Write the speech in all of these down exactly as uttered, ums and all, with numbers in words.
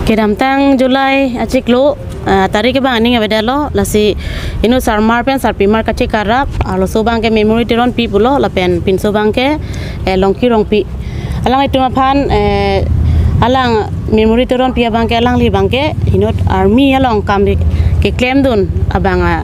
Kedamtang July achiklo, ah, tarik abang aning avedetlo, lasi inut sarmar pen sarpimar kachekarap, arloso abangke Memory Teronpi pulo, lapen pinso abangke, eh, Longki Rongpi. Alanglitum aphan, eh, alang Memory Teronpi abangke alangli abangke inut army along kam ke-, keklemdun abang a,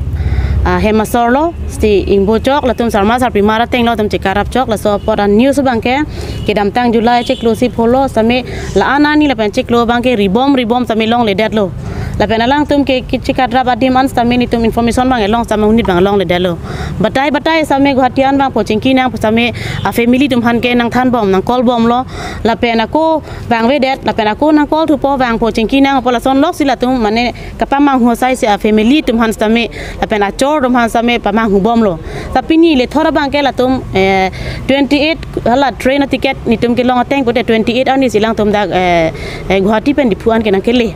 ahem asorlo, si ingbo chok, latum sarmar sarpimar atenglo, latum chekarap chok, laso apot a-news abangke kedamtang July chiklo si pholo sitame la-an arni lapen chiklo abangke ribom ribom sitame longledetlo. Lapen alangtum ke, kechekatrap adim an sitame netum information abang elong sitame monit abang longledetlo. Batai batai sitame Guwahati an abang po chingki nang sitame a-family atum aphan ke nangthanbom, nang-call bomlo. Lapen ako vangvedet, lapen ako nang-call thupo, vangpo chingki nangpo, lasonlok si latum mane kapamanghu asai si a-family atum aphan sitame, lapen achor atum aphan sitame pamanghubomlo. Ta pini lethor abangke latum, eh, twenty-eight hala train a-ticket netum kelong ateng pute twenty-eight arni si alangtum dak, eh, eh, Guwahati pen Diphu an kenangkele.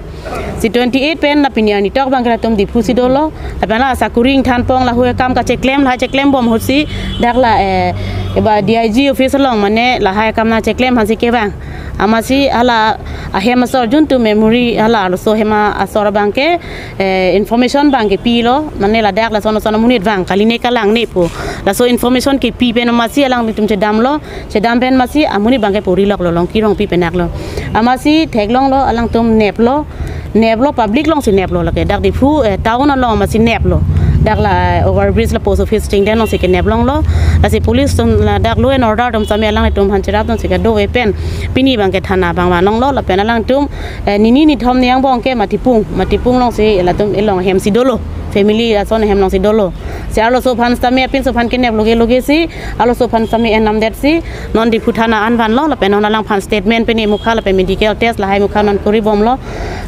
Si twenty-eight pen la pini arni tok abangke latum Diphu si dolo. Lapen la sakuri ingthanpon, lahai akam kacheklem, lahai cheklembom ahut si dak la, eh, eba D I G office along mane lahai akam nangcheklem aphan si kevang. Amatsi hala ahem asor juntu Memory hala arloso ahem asor abangke, eh, information abangke pilo, mane ladak lason lason amonit vang kali ne kalang ne pu. Laso information kepi pen amatsi alanglitum chedamlo, chedam pen amatsi amonit abangke puri loklo, Longki Rongpi penaklo. Amatsi theklonglo, alangtum neplo, neplo, public alongsi neplo lake. Dak Diphu, eh, town along amatsi neplo. Dak la, eh, overbridge la post office chingden alongsi kenep longlo. Lasi police atum ladak law and order atum sitame alanglitum aphan cherap atumsi kedo-e pen pini abangke thana abang vanlonglo, lapen alangtum, eh, nini nithom ni angbong ke Matipung, Matipung alongsi latum elong ahem si dolo, family ason ahem alongsi dolo. Si arloso aphan sitame, apinso aphan kenep loge loge si, arloso aphan sitame enamdet si non Diphu thana an vanlo, lapen non alangphan statement pen emukha lapen medical test lahai mukha non koribomlo.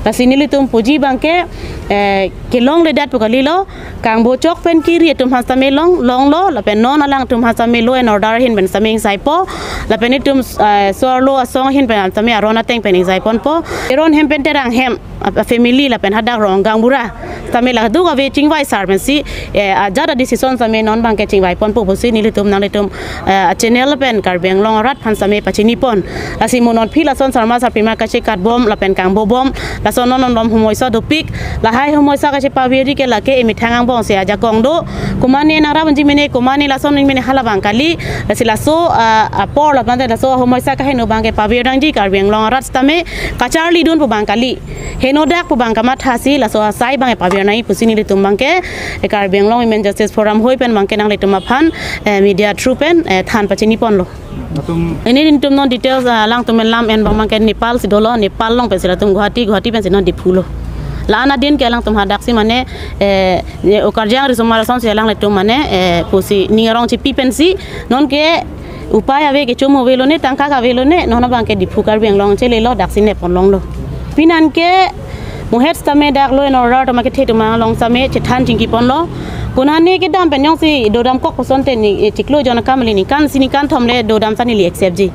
Lasi nelitum puji abangke, eh, kelongledet pu kalilo, kangbo chok pen kiri atum aphan sitame long, longlo, lapen non alangtum aphan sitame law and order ahin pen sitame ingsaipo, lapen itum, eh, so-arlo asong ahin pen sitame aron ateng pen ingsaiponpo. Teron hem pen Terang hem a, a-family lapen hadak rong gaonbura sitame la duk ave chingvai sar pensi, eh, ajat a-decision sitame non abangke chingvaiponpo pusi nelitum nanglitum, eh, a-channel pen Karbi Anglong arat aphan sitame pachinipon. Lasi mo non aphi lason sarmar sarpimar kachekatbom lapen kangbobom, lason non non bom homoisa dopik, lahai homoisa kachepaveri ke lake emethang angbong si ajakong do, komatne nangrap unji mene, komatne lason mene hala abang kali. Lasi laso, ah, apor lapen laso homoisa kaheno abangke paver nangji Karbi Anglong arat sitame kacharlidun pu abang kali. Henodak pu abang kamatha si laso asai abang paver nangji pusi nelitum abangke, eh, Karbi Anglong Women Justice Forum hoi pen abangke nanglitum aphan, eh, media through pen, eh, than pachiniponlo. Latum ini nelitum non details, ah, alangtum lam en abang abangke Nepal si dolo, Nepal along pensi latum Guwahati, Guwahati pensi non Diphu lo. La-an adin ke alangtum hadak si mane, eh, ne okarjang risomar asonsi alanglitum mane, eh, pusi ning arong chipi pensi nonke upai ave, kechom ave lone, tangka ave lone, non abangke Diphu Karbi Anglong chelelo, daksi nepon longlo. Pinan ke muhet sitame dak law and order atum akethe atum along sitame chethan chingkiponlo. Konane kedam pen jongsi dodamkok pu asonte ne, eh, chiklo jon akam le ningkan isi ningkan thom le dodam sani le accept ji.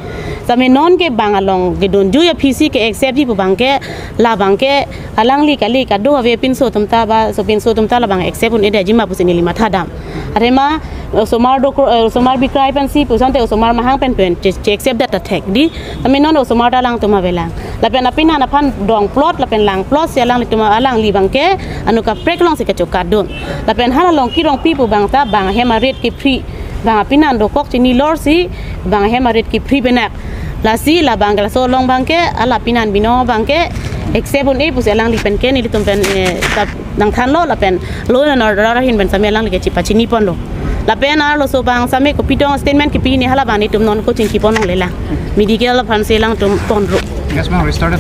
Sitame nonke bang along kedunjui aphi si ke-accept ji pu abangke, la abangke alangli kali, kado ave pinso atum ta ba, sopinso atum ta la abang accept un-edetji ma pusi neli mathadam. Athema, osomar dokro, eh, osomar bikrai pensi pu asonte osomar mahang pen pen che, che-accept det ta thek di. Sitame non osomar ta alangtum avelang. Lapen apinan aphan dongplot lapen langplot si alanglitum, alangli abangke ano kaprek alongsi kachokatdun. Lapen hala Longki Rongpi pu abang ta bang ahem a-rate kephri, bang apinan dokok chinilor si bang ahem a-rate kephri penak. Lasi la abangke laso along abangke, ala pinan binong abangke accept un-e pusi alangli pen ke nelitum pen, eh, ta nangthanlo lapen law and order ahin pen sitame alangli ke chipachiniponlo. Lapen arloso abang sitame kopi tong statement kipi ne hala abang netum non ko chingkipon longlelang. Medical aphan si alangtum ponro. Yes, ma'am, restarted